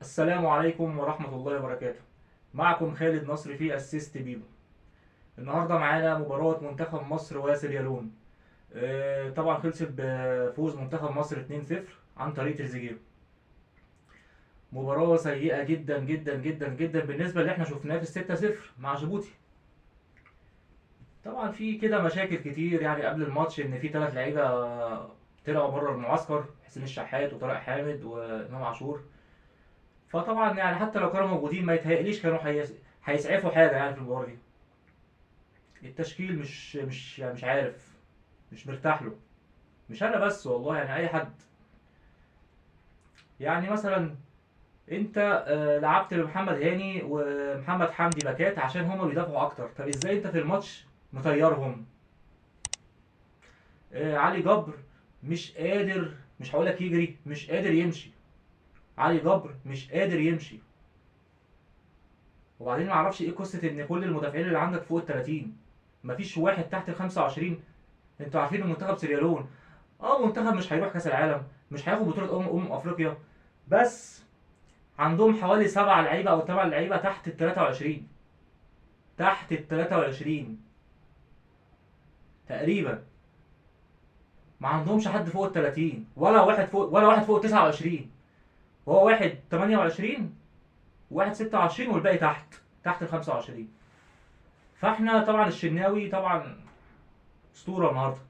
السلام عليكم ورحمة الله وبركاته. معكم خالد نصر في Assist بيبو. النهارده معانا مباراة منتخب مصر وسيراليون. طبعا خلصت بفوز منتخب مصر 2-0 عن طريق تريزيجيه. مباراة سيئة جدا جدا جدا جدا بالنسبة اللي احنا شفناه في 6-0 مع جيبوتي. طبعا في كده مشاكل كتير يعني قبل الماتش، ان في 3 لعيبة طلعوا بره المعسكر، حسين الشحات وطارق حامد وامام عاشور. فطبعا يعني حتى لو كانوا موجودين ما يتهيأليش كانوا هيسعفوا حاجة يعني في المباراة دي. التشكيل مش عارف، مش مرتاح له، مش انا بس والله، يعني اي حد. يعني مثلا انت لعبت بمحمد هاني ومحمد حمدي باكات عشان هما بيدافعوا اكتر، طب ازاي انت في الماتش مطيرهم؟ علي جبر مش قادر، مش هقولك يجري، مش قادر يمشي. علي جبر مش قادر يمشي. وبعدين ما اعرفش ايه قصة ان كل المدافعين اللي عندك فوق ال 30، مفيش واحد تحت ال 25. انتوا عارفين ان منتخب سيراليون منتخب مش هيروح كاس العالم، مش هياخد بطوله افريقيا، بس عندهم حوالي 7 لعيبة او 8 لعيبة تحت ال 23، تحت ال 23 تقريبا. ما عندهمش حد فوق ال 30، ولا واحد فوق، ولا واحد فوق ال 29. وهو واحد 28 وواحد 26 والباقي تحت ال 25. فاحنا طبعا الشناوي طبعا اسطورة النهارده.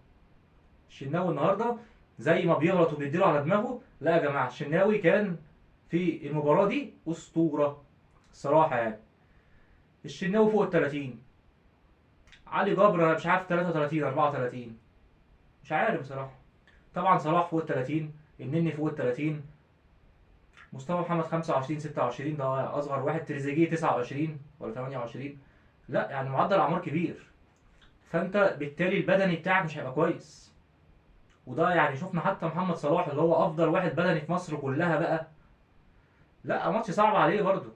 الشناوي النهارده زي ما بيغلط وبيديله على دماغه، لا يا جماعة الشناوي كان في المباراة دي اسطورة الصراحة. يعني الشناوي فوق ال 30، علي جبر انا مش عارف 33 34، مش عارف بصراحة. طبعا صلاح فوق ال 30، النني فوق ال 30، مصطفى محمد 25 26 ده اصغر واحد، تريزيجيه 29 ولا 28. لا يعني معدل اعمار كبير، فانت بالتالي البدني بتاعك مش هيبقى كويس. وده يعني شفنا حتى محمد صلاح اللي هو افضل واحد بدني في مصر كلها بقى، لا ماتش صعب عليه برضه،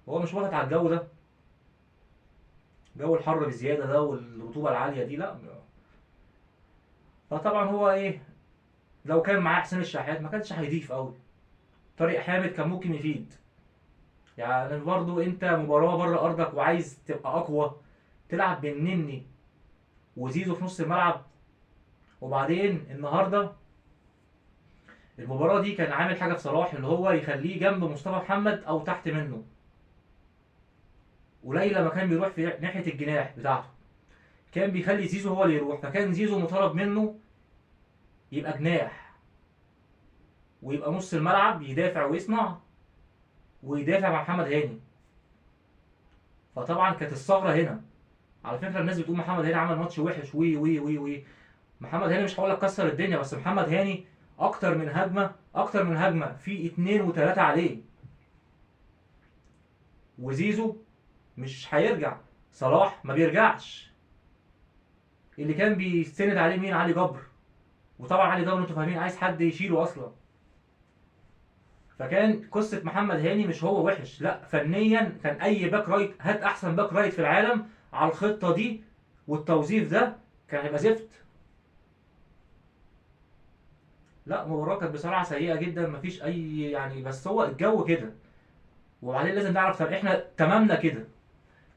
هو مش واخد على الجو ده، جو الحر بزيادة ده والرطوبة العالية دي، لا. فطبعا هو ايه، لو كان معاه حسين الشحات ما كانش هيضيف قوي، طارق حامد كان ممكن يفيد. يعني برضو انت مباراة بره ارضك وعايز تبقى اقوى، تلعب بالنني وزيزو في نص الملعب. وبعدين النهارده المباراة دي كان عامل حاجة في صلاح اللي هو يخليه جنب مصطفى محمد او تحت منه، قليل ما كان بيروح في ناحية الجناح بتاعته، كان بيخلي زيزو هو اللي يروح. فكان زيزو مطالب منه يبقى جناح ويبقى نص الملعب يدافع ويصنع ويدافع مع محمد هاني. فطبعا كانت الثغرة هنا. على فكرة الناس بتقول محمد هاني عمل ماتش وحش وي وي وي وي، محمد هاني مش هقول لك كسر الدنيا، بس محمد هاني اكتر من هجمة، اكتر من هجمة في 2 و3 عليه. وزيزو مش هيرجع، صلاح ما بيرجعش، اللي كان بيستند عليه مين؟ علي جبر. وطبعا علي جبر انتوا فاهمين عايز حد يشيله اصلا. فكان قصة محمد هاني مش هو وحش، لا فنيا كان اي back right، هات احسن back right في العالم على الخطة دي والتوظيف ده كان هيبقى زفت. لا مباراة كانت بصراحة سيئه جدا، مفيش اي يعني، بس هو الجو كده. وبعدين لازم نعرف، طب احنا تمامنا كده،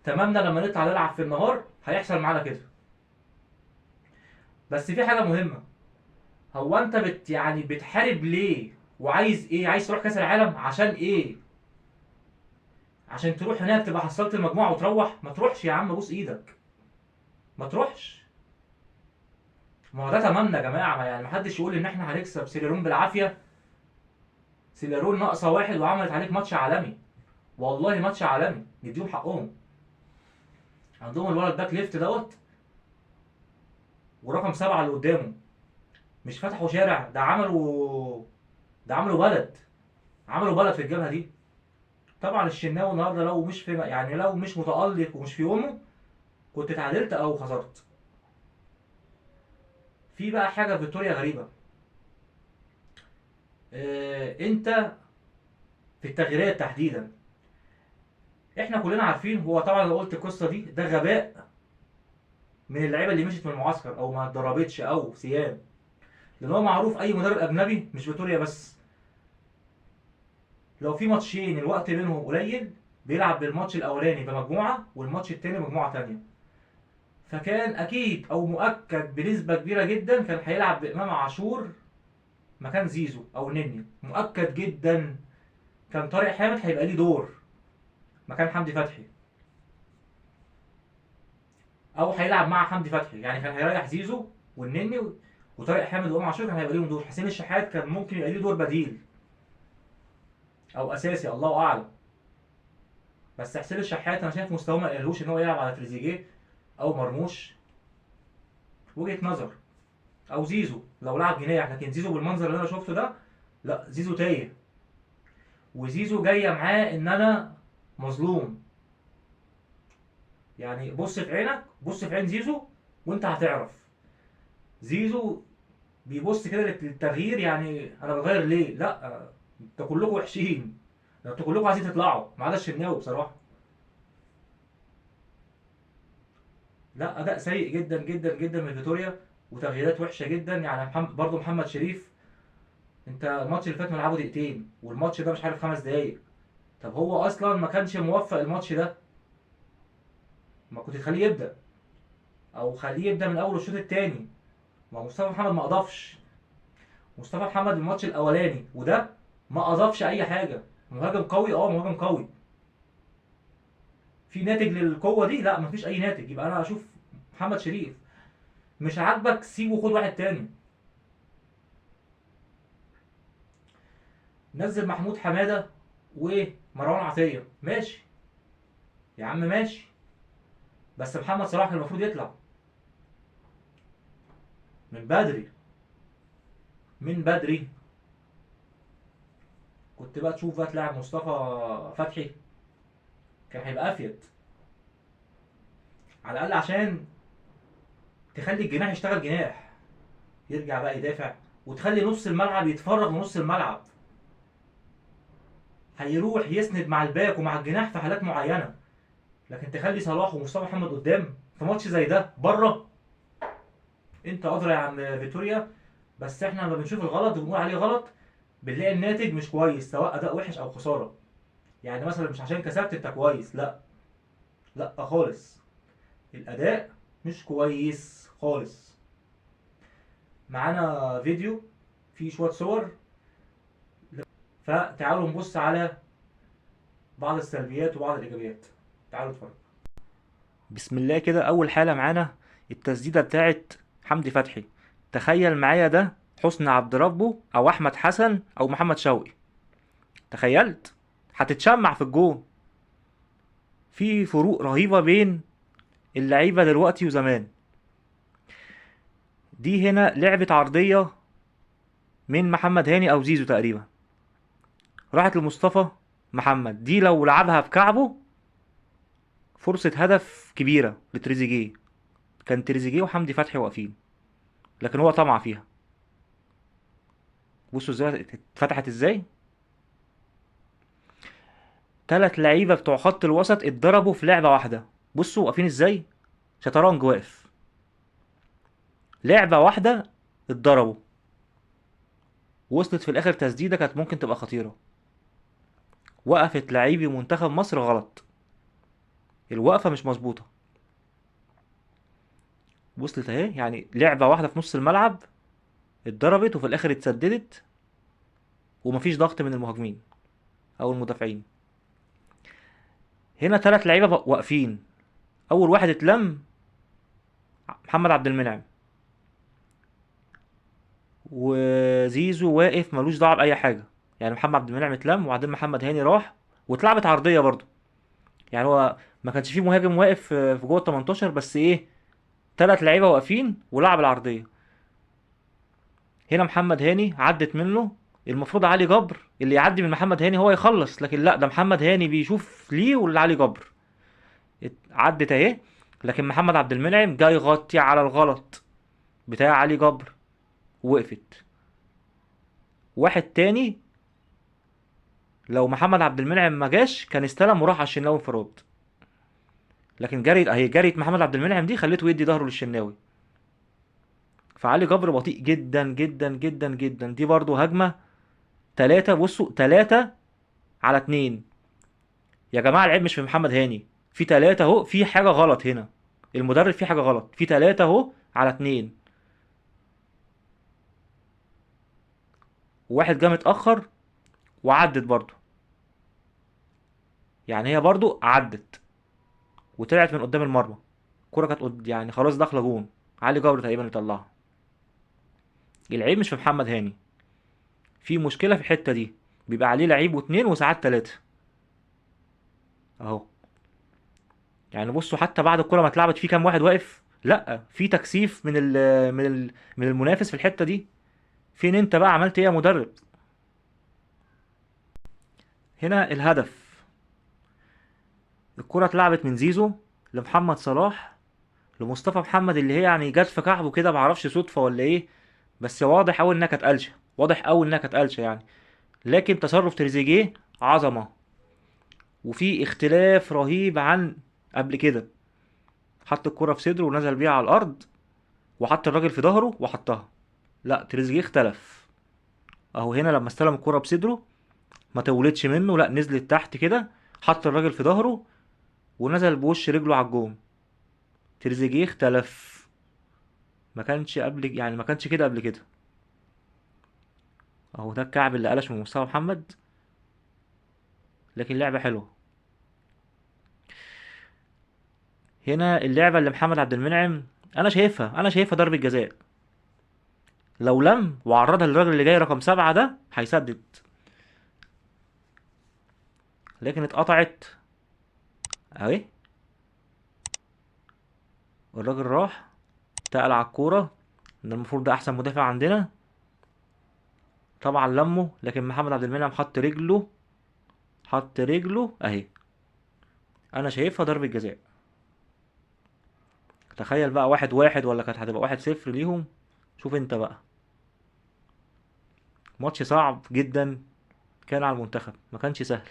تمامنا لما نطلع نلعب في النهار هيحصل معانا كده. بس في حاجة مهمة، هو انت يعني بتحارب ليه وعايز ايه؟ عايز تروح كاس العالم عشان ايه؟ عشان تروح هناك تبقى حصلت المجموعة وتروح؟ ما تروحش يا عم، بوس ايدك ما تروحش. ما هو ده تمامنا يا جماعة، يعني ما حدش يقول ان احنا هنكسب سيراليون بالعافية. سيراليون ناقصه واحد وعملت عليك ماتش عالمي، والله ماتش عالمي، نديهم حقهم. عندهم الولد back left دوت ورقم 7 اللي قدامه، مش فتحوا شارع ده، عملوا بلد، عملوا بلد في الجبهة دي. طبعا الشناوي النهارده لو مش في يعني لو مش متألق ومش في يومه كنت اتعادلت او خسرت. في بقى حاجة فيتوريا غريبة، انت في التغييرات تحديدا، احنا كلنا عارفين، هو طبعا لو قلت القصة دي ده غباء من اللعيبة اللي مشيت من المعسكر او ما اتدربتش او سيان، لان هو معروف اي مدرب اجنبي مش فيتوريا بس، لو في ماتشين الوقت بينهم قليل بيلعب بالماتش الاولاني بمجموعه والماتش التاني بمجموعه تانية. فكان اكيد او مؤكد بنسبة كبيرة جدا كان هيلعب بامام عاشور مكان زيزو او نني، مؤكد جدا. كان طارق حامد هيبقى ليه دور مكان حمدي فتحي، او هيلعب مع حمدي فتحي، يعني كان هيريح زيزو والنني وطارق حامد وامام عاشور كان هيبقى ليهم دور. حسين الشحات كان ممكن يبقى ليه دور بديل او اساسي، الله اعلم. بس حسين الشحات انا شايف مستواه ما يقلوش ان هو يلعب على تريزيجيه او مرموش، وجهة نظر، او زيزو لو لعب جناح. لكن زيزو بالمنظر اللي انا شفته ده لا، زيزو تايه، وزيزو جاية معاه ان انا مظلوم. يعني بص في عينك، بص في عين زيزو وانت هتعرف. زيزو بيبص كده للتغيير، يعني انا بغير ليه؟ لا، انتوا كلكم وحشين، انتوا كلكم عايزين تطلعوا ما عدا الشناوي بصراحة. لا، اداء سيء جدا جدا جدا من فيتوريا، وتغييرات وحشة جدا. يعني برضه محمد شريف، انت الماتش اللي فات ملعبه دقيقتين، والماتش ده مش عارف 5 دقايق. طب هو اصلا ما كانش موفق الماتش ده، ما كنت تخليه يبدا، او خليه يبدا من اول الشوط الثاني. ما مصطفى محمد ما اضافش. مصطفى محمد الماتش الاولاني وده ما اضافش اي حاجة. مهاجم قوي، مهاجم قوي، في ناتج للقوة دي؟ لا، مفيش اي ناتج. يبقى انا اشوف محمد شريف مش عاجبك سيبه وخد واحد تاني. نزل محمود حمادة ومروان عطية، ماشي يا عم ماشي، بس محمد صلاح كان المفروض يطلع من بدري، من بدري. كنت بقى تشوف بقى تلاعب مصطفى فتحي كان هيبقى افيد، على الاقل عشان تخلي الجناح يشتغل جناح، يرجع بقى يدافع، وتخلي نص الملعب يتفرغ لنص الملعب، هيروح يسند مع الباك ومع الجناح في حالات معينة. لكن تخلي صلاح ومصطفى محمد قدام في ماتش زي ده بره، انت ادرى يا عم فيتوريا. بس احنا لما بنشوف الغلط وبنقول عليه غلط بنلاقي الناتج مش كويس، سواء اداء وحش او خسارة. يعني مثلا مش عشان كسبت انت كويس، لا لا خالص، الاداء مش كويس خالص. معانا فيديو فيه شوية صور، فتعالوا نبص على بعض السلبيات وبعض الايجابيات. تعالوا نتفرج. بسم الله كده. اول حاله معانا التسديده بتاعت حمدي فتحي. تخيل معايا ده حسني عبد ربه او احمد حسن او محمد شوقي، تخيلت هتتشمع في الجون. في فروق رهيبة بين اللعيبة دلوقتي وزمان. دي هنا لعبه عرضية من محمد هاني او زيزو تقريبا، راحت لمصطفى محمد. دي لو لعبها بكعبه فرصة هدف كبيرة لتريزيجيه، كان تريزيجيه وحمدي فتحي واقفين، لكن هو طمع فيها. بصوا ازاي اتفتحت ازاي. 3 لعيبة بتوع خط الوسط اتضربوا في لعبة واحدة. بصوا واقفين ازاي، شطرنج واقف، لعبة واحدة اتضربوا، وصلت في الاخر تسديدة كانت ممكن تبقى خطيرة. وقفت لعيبي منتخب مصر غلط، الوقفة مش مظبوطة. وصلت اهي، يعني لعبة واحدة في نص الملعب اتضربت وفي الاخر اتسددت، ومفيش ضغط من المهاجمين او المدافعين. هنا 3 لعيبة واقفين، اول واحد اتلم محمد عبد المنعم، وزيزو واقف ملوش دعوة بأي حاجة. يعني محمد عبد المنعم اتلم، وبعدين محمد هاني راح واتلعبت عرضية برضو. يعني هو ما كانش فيه مهاجم واقف في جوه ال 18، بس ايه، 3 لعيبة واقفين ولعب العرضية. هنا محمد هاني عدت منه، المفروض علي جبر اللي يعدي من محمد هاني هو يخلص، لكن لا، ده محمد هاني بيشوف ليه واللي علي جبر عدت اهي، لكن محمد عبد المنعم جاي يغطي على الغلط بتاع علي جبر ووقفت. واحد تاني لو محمد عبد المنعم ما جاش كان استلم وراح على الشناوي انفراد، لكن جريت اهي، جريت محمد عبد المنعم دي خليته يدي ظهره للشناوي. فعلي جبر بطيء جدا جدا جدا جدا. دي برضو هجمة 3، بصوا 3 على 2. يا جماعة العيب مش في محمد هاني، في 3 اهو، في حاجة غلط هنا، المدرب في حاجة غلط، في 3 اهو على 2، وواحد جه متأخر وعدت برضو، يعني هي برضو عدت وطلعت من قدام المرمى، الكرة كانت يعني خلاص داخلة جون، علي جبر تقريبا اللي طلعها. العيب مش في محمد هاني، في مشكلة في الحتة دي، بيبقى عليه لعيب واتنين وساعات 3 اهو. يعني بصوا حتى بعد الكرة ما اتلعبت في كام واحد واقف، لا في تكثيف من المنافس في الحتة دي. فين انت بقى؟ عملت ايه يا مدرب؟ هنا الهدف، الكرة اتلعبت من زيزو لمحمد صلاح لمصطفى محمد، اللي هي يعني جت في كعبه كده، معرفش صدفة ولا ايه، بس واضح قوي انها كانت قلشة، واضح قوي انها كانت قلشة يعني. لكن تصرف تريزيجيه عظمة، وفي اختلاف رهيب عن قبل كده. حط الكرة في صدره ونزل بيها على الأرض، وحط الراجل في ظهره وحطها. لا تريزيجيه اختلف اهو. هنا لما استلم الكرة بصدره ما تولدش منه، لا نزلت تحت كده، حط الراجل في ظهره ونزل بوش رجله على الجون. تريزيجيه اختلف، ما كانش قبل، يعني ما كانش كده قبل كده. اهو ده الكعب اللي قلش من مصطفى محمد، لكن لعبة حلوة. هنا اللعبة اللي محمد عبد المنعم انا شايفها ضربة جزاء. لو لم وعرضها للراجل اللي جاي رقم 7 ده هيسدد، لكن اتقطعت اهي. الراجل راح تقل على الكورة، ان المفروض ده احسن مدافع عندنا، طبعا لمه، لكن محمد عبد المنعم حط رجله اهي. انا شايفها ضربة جزاء. تخيل بقى 1-1 ولا كانت هتبقى 1-0 ليهم. شوف انت بقى، ماتش صعب جدا كان على المنتخب، ما كانش سهل.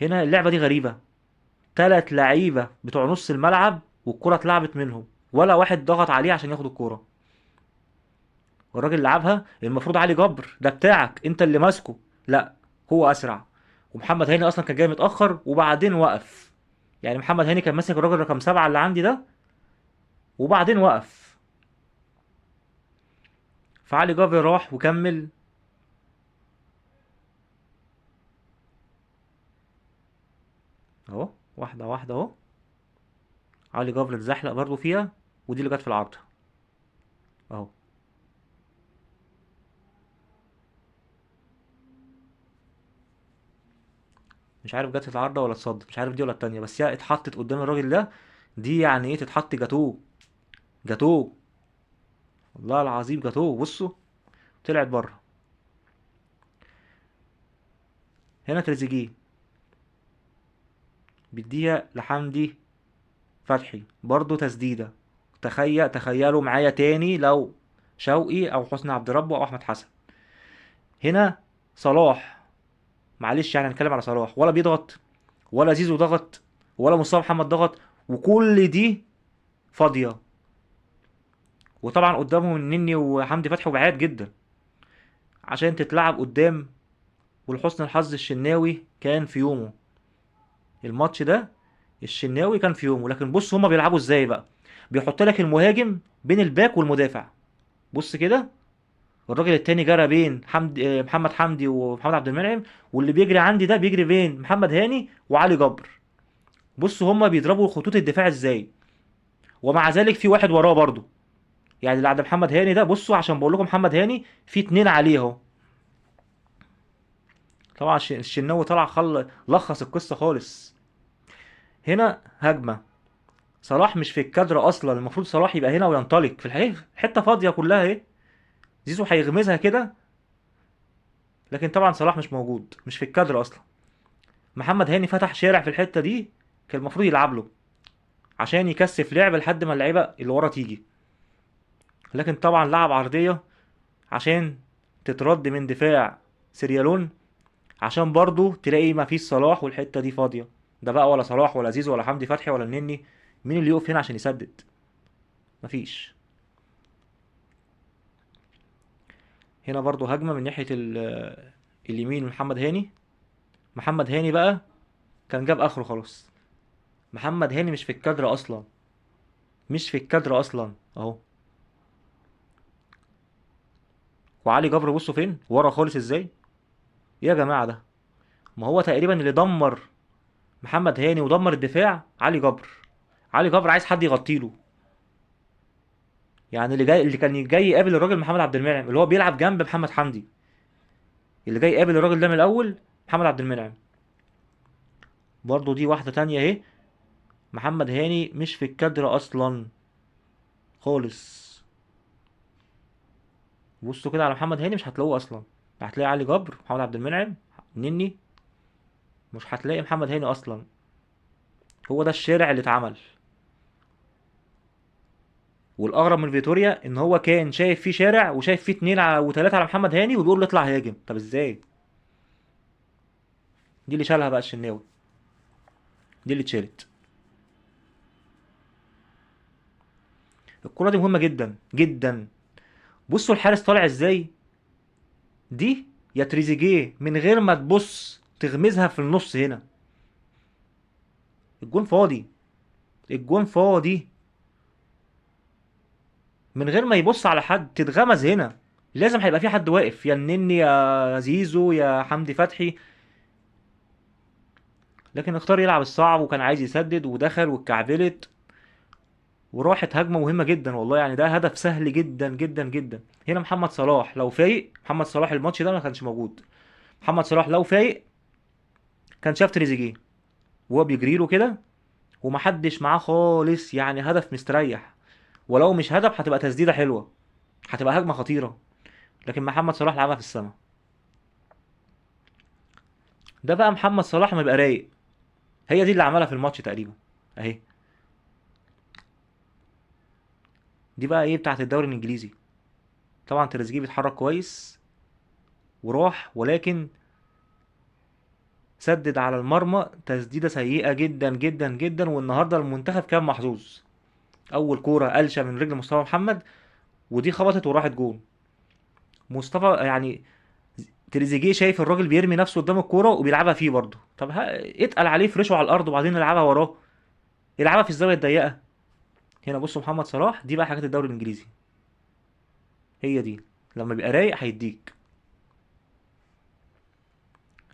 هنا اللعبة دي غريبة، 3 لعيبة بتوع نص الملعب والكرة اتلعبت منهم، ولا واحد ضغط عليه عشان ياخد الكرة. والراجل لعبها، المفروض علي جبر ده بتاعك انت اللي ماسكه، لا هو اسرع. ومحمد هاني اصلا كان جاي متاخر وبعدين وقف، يعني محمد هاني كان ماسك الراجل رقم 7 اللي عندي ده وبعدين وقف، فعلي جبر راح وكمل. اهو واحدة واحدة اهو، علي جبر اتزحلق برضو فيها، ودي اللي جت في العارضة اهو. مش عارف جت في العارضة ولا اتصدت، مش عارف دي ولا التانية، بس هي اتحطت قدام الراجل ده. دي يعني ايه تتحط؟ جاتوه، جاتوه والله العظيم جاتوه. بصوا طلعت بره. هنا تريزيجيه بيديها لحمدي فتحي، برضو تسديدة. تخيلوا معايا تاني لو شوقي او حسني عبد ربه او احمد حسن. هنا صلاح، معلش يعني هنتكلم على صلاح، ولا بيضغط ولا زيزو ضغط ولا مصطفى محمد ضغط، وكل دي فاضية. وطبعا قدامهم النني وحمدي فتحي وبعاد جدا عشان تتلعب قدام. ولحسن الحظ الشناوي كان في يومه، الماتش ده الشناوي كان في يومه. لكن بص هما بيلعبوا ازاي بقى، بيحط لك المهاجم بين الباك والمدافع. بص كده الراجل التاني جرى بين محمد حمدي ومحمد عبد المنعم، واللي بيجري عندي ده بيجري بين محمد هاني وعلي جبر. بص هما بيضربوا خطوط الدفاع ازاي، ومع ذلك في واحد وراه برضو، يعني اللي عند محمد هاني ده. بصوا عشان بقول لكم محمد هاني في 2 عليه اهو. طبعا الشناوي طلع لخص القصة خالص. هنا هجمة، صلاح مش في الكادر اصلا، المفروض صلاح يبقى هنا وينطلق في الحقيقة، حتة فاضية كلها اهي، زيزو هيغمزها كده، لكن طبعا صلاح مش موجود، مش في الكادر اصلا. محمد هاني فتح شارع في الحتة دي، كان المفروض يلعب له عشان يكثف لعب لحد ما اللعيبة اللي ورا تيجي، لكن طبعا لعب عرضية عشان تترد من دفاع سيريالون، عشان برضو تلاقي ما فيش صلاح والحتة دي فاضية. ده بقى ولا صلاح ولا زيزو ولا حمدي فتحي ولا النني، مين اللي يقف هنا عشان يسدد؟ مفيش. هنا برضو هجمة من ناحية اليمين محمد هاني، محمد هاني بقى كان جاب اخره خلاص. محمد هاني مش في الكادر اصلا، مش في الكادر اصلا اهو. وعلي جبر بصوا فين ورا خالص ازاي يا جماعة. ده ما هو تقريبا اللي دمر محمد هاني ودمر الدفاع علي جبر. علي جبر عايز حد يغطيله، يعني اللي كان جاي يقابل الراجل محمد عبد المنعم اللي هو بيلعب جنب محمد حمدي، اللي جاي يقابل الراجل ده من الاول محمد عبد المنعم. برضو دي واحدة تانية اهي، محمد هاني مش في الكادر اصلا خالص. بصوا كده على محمد هاني مش هتلاقوه اصلا، هتلاقي علي جبر، محمد عبد المنعم، نني، مش هتلاقي محمد هاني اصلا. هو ده الشارع اللي اتعمل. والاغرب من فيتوريا ان هو كان شايف فيه شارع وشايف فيه 2 و3 على محمد هاني وبيقول له اطلع هاجم. طب ازاي؟ دي اللي شالها بقى الشناوي، دي اللي اتشالت. الكرة دي مهمة جدا جدا. بصوا الحارس طالع ازاي، دي يا تريزيجيه من غير ما تبص تغمزها في النص هنا. الجون فاضي، الجون فاضي، من غير ما يبص على حد تتغمز هنا. لازم هيبقى في حد واقف، يا النني يا زيزو يا حمدي فتحي، لكن اختار يلعب الصعب وكان عايز يسدد ودخل واتكعبلت وراحت هجمة مهمة جدا والله. ده هدف سهل جدا جدا جدا. هنا محمد صلاح لو فايق، محمد صلاح الماتش ده ما كانش موجود، محمد صلاح لو فايق كان شاف تريزيجيه وهو بيجري له كده ومحدش معاه خالص، هدف مستريح، ولو مش هدف هتبقى تسديدة حلوة، هتبقى هجمة خطيرة، لكن محمد صلاح لعبها في السما. ده بقى محمد صلاح ما يبقى رايق، هي دي اللي عملها في الماتش تقريبا اهي. دي بقى ايه بتاعت الدوري الانجليزي. طبعا تريزيجيه بيتحرك كويس وراح، ولكن سدد على المرمى تسديدة سيئة جدا جدا جدا. والنهارده المنتخب كان محظوظ، اول كورة قلشة من رجل مصطفى محمد ودي خبطت وراحت جون. مصطفى تريزيجيه شايف الراجل بيرمي نفسه قدام الكورة وبيلعبها فيه برضه، طب اتقل عليه فرشه على الارض وبعدين العبها وراه، يلعبها في الزاوية الضيقة. هنا بصوا محمد صلاح، دي بقى حاجات الدوري الانجليزي، هي دي لما بيبقى رايق هيديك.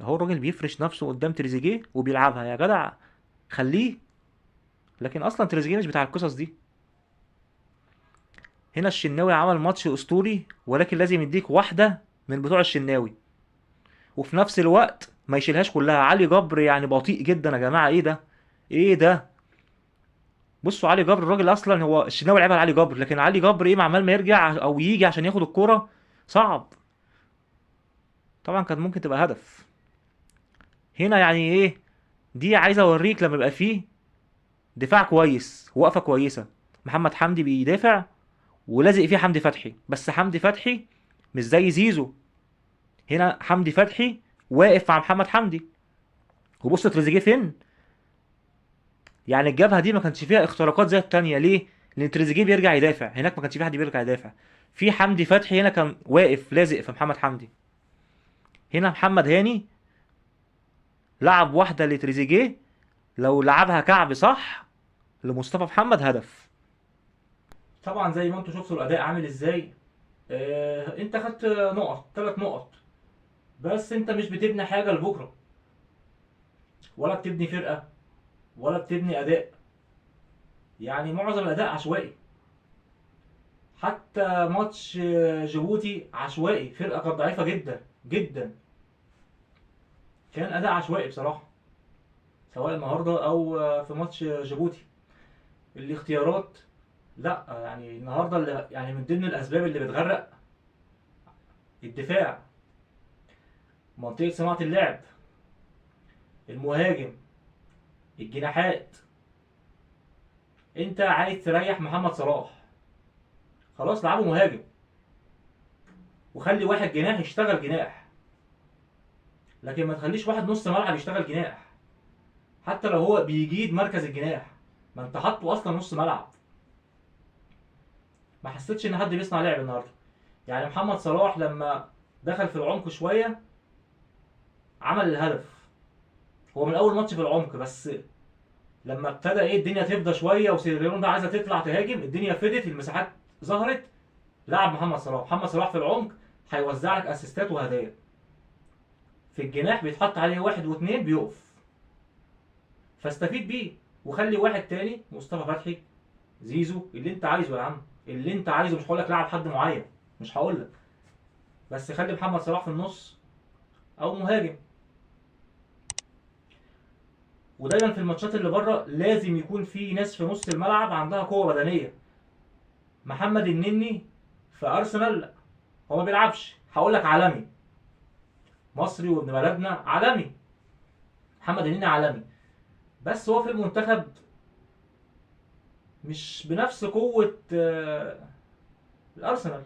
اهو الراجل بيفرش نفسه قدام تريزيجيه وبيلعبها، يا جدع خليه، لكن اصلا تريزيجيه مش بتاع القصص دي. هنا الشناوي عمل ماتش اسطوري، ولكن لازم يديك واحدة من بتوع الشناوي، وفي نفس الوقت ما يشيلهاش كلها. علي جبر بطيء جدا يا جماعة، ايه ده ايه ده؟ بصوا علي جبر الراجل اصلا هو الشناوي لعبها لعلي جبر، لكن علي جبر ايه عمال ما يرجع او يجي عشان ياخد الكورة صعب. طبعا كان ممكن تبقى هدف. هنا ايه دي، عايز اوريك لما يبقى فيه دفاع كويس وقفه كويسة، محمد حمدي بيدافع ولازق فيه حمدي فتحي، بس حمدي فتحي مش زي زيزو. هنا حمدي فتحي واقف مع محمد حمدي، وبص تريزيجيه فين. الجبهة دي ما كانش فيها اختراقات زي التانية، ليه؟ لان تريزيجيه بيرجع يدافع، هناك ما كانش في حد بيرجع يدافع. في حمدي فتحي هنا كان واقف لازق في محمد حمدي. هنا محمد هاني لعب واحدة لتريزيجيه، لو لعبها كعب صح لمصطفى محمد هدف. طبعا زي ما انتم شفتوا الاداء عامل ازاي. انت خدت نقط، 3 نقط، بس انت مش بتبني حاجة لبكرة، ولا بتبني فرقه، ولا بتبني اداء. معظم الاداء عشوائي، حتى ماتش جيبوتي عشوائي، فرقه كانت ضعيفة جدا جدا، كان اداء عشوائي بصراحة، سواء النهارده او في ماتش جيبوتي. الاختيارات لا، النهارده اللي من ضمن الاسباب اللي بتغرق الدفاع، منطقة صناعة اللعب، المهاجم، الجناحات. انت عايز تريح محمد صلاح، خلاص لعبه مهاجم وخلي واحد جناح يشتغل جناح، لكن ما تخليش واحد نص ملعب يشتغل جناح، حتى لو هو بيجيد مركز الجناح، ما انت حاطه اصلا نص ملعب. ما حسيتش ان حد بيصنع لعب النهارده. محمد صلاح لما دخل في العمق شوية عمل الهدف، هو من اول ماتش في العمق، بس لما ابتدى ايه الدنيا تفضى شوية وسيراليون بقى عايزه تطلع تهاجم، الدنيا فضت، المساحات ظهرت، لعب محمد صلاح. محمد صلاح في العمق هيوزع لك اسيستات وهدايا. في الجناح بيتحط عليه 1 و2 بيقف، فاستفيد بيه وخلي واحد تاني، مصطفى فتحي، زيزو، اللي انت عايزه يا عم، اللي انت عايزه. مش هقول لك لعب حد معين، مش هقول لك، بس خلي محمد صلاح في النص او مهاجم. ودايما في الماتشات اللي بره لازم يكون في ناس في نص الملعب عندها قوة بدنية. محمد النني في ارسنال هو ما بيلعبش، هقول لك عالمي، مصري وابن بلدنا عالمي، محمد النني عالمي، بس هو في المنتخب مش بنفس قوة الارسنال،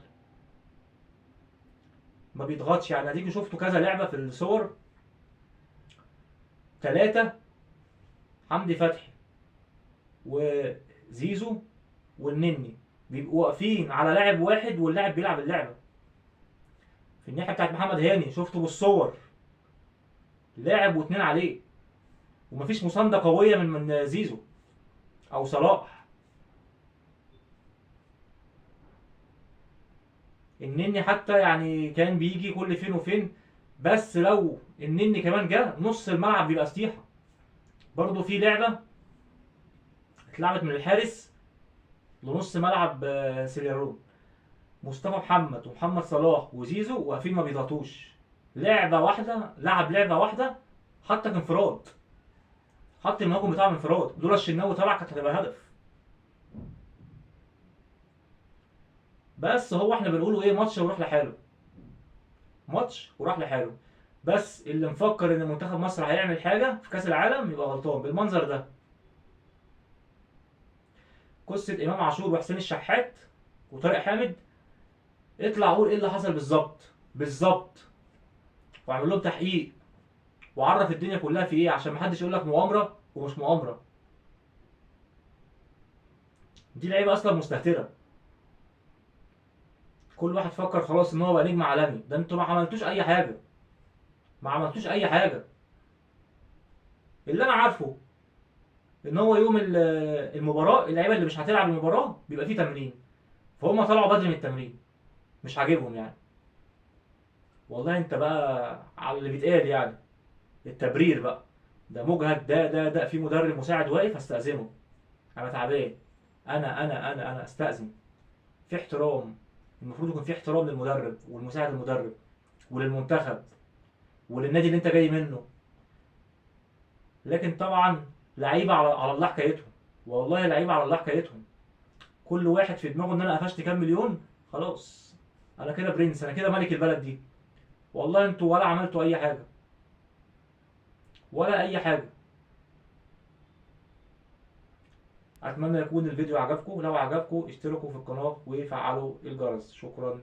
ما بيضغطش. يعني اديكوا شفتوا كذا لعبه في الصور، 3 حمدي فتحي وزيزو والنني بيبقوا واقفين على لاعب واحد واللاعب بيلعب اللعبة. في الناحية بتاعت محمد هاني شفته بالصور، لاعب و2 عليه، ومفيش مساندة قوية من زيزو او صلاح. النني حتى يعني كان بيجي كل فين وفين، بس لو النني كمان جه نص الملعب بيبقى سطيحه. برضه في لعبه اتلعبت من الحارس لنص ملعب سيراليون، مصطفى محمد ومحمد صلاح وزيزو واقفين ما بيضغطوش، لعبه واحدة، لعب لعبه واحدة حطك انفراد، حط المهاجم بتاعه انفراد، لولا الشناوي طلع كانت هتبقى هدف. بس هو احنا بنقوله ايه، ماتش وراح لحاله، ماتش وراح لحاله. بس اللي مفكر ان منتخب مصر هيعمل حاجة في كاس العالم يبقى غلطان بالمنظر ده. قصة امام عاشور وحسين الشحات وطارق حامد، اطلع قول ايه اللي حصل بالظبط بالظبط، واعمل لهم تحقيق وعرف الدنيا كلها في ايه، عشان محدش يقول لك مؤامرة ومش مؤامرة. دي لعيبة اصلا مستهتره، كل واحد فكر خلاص ان هو بقى نجم عالمي. ده انتوا ما عملتوش اي حاجة، ما عملتوش اي حاجة. اللي انا عارفه ان هو يوم المباراة اللعيبة اللي مش هتلعب المباراة بيبقى فيه تمرين، فهم طلعوا بدري من التمرين، مش عاجبهم يعني. والله انت بقى على اللي بيتقال يعني، التبرير بقى ده مجهد، ده ده ده في مدرب مساعد واقف استأذنه، انا تعبان، انا انا انا انا استأذن. في احترام، المفروض يكون في احترام للمدرب والمساعد المدرب وللمنتخب وللنادي اللي انت جاي منه. لكن طبعا لعيبة على الله حكايتهم، والله لعيبة على الله حكايتهم. كل واحد في دماغه ان انا قفشت كام مليون، خلاص انا كده برنس، انا كده ملك البلد دي. والله انتوا ولا عملتوا اي حاجة، ولا اي حاجة. اتمنى يكون الفيديو عجبكم، لو عجبكم اشتركوا في القناة وفعلوا الجرس. شكرا.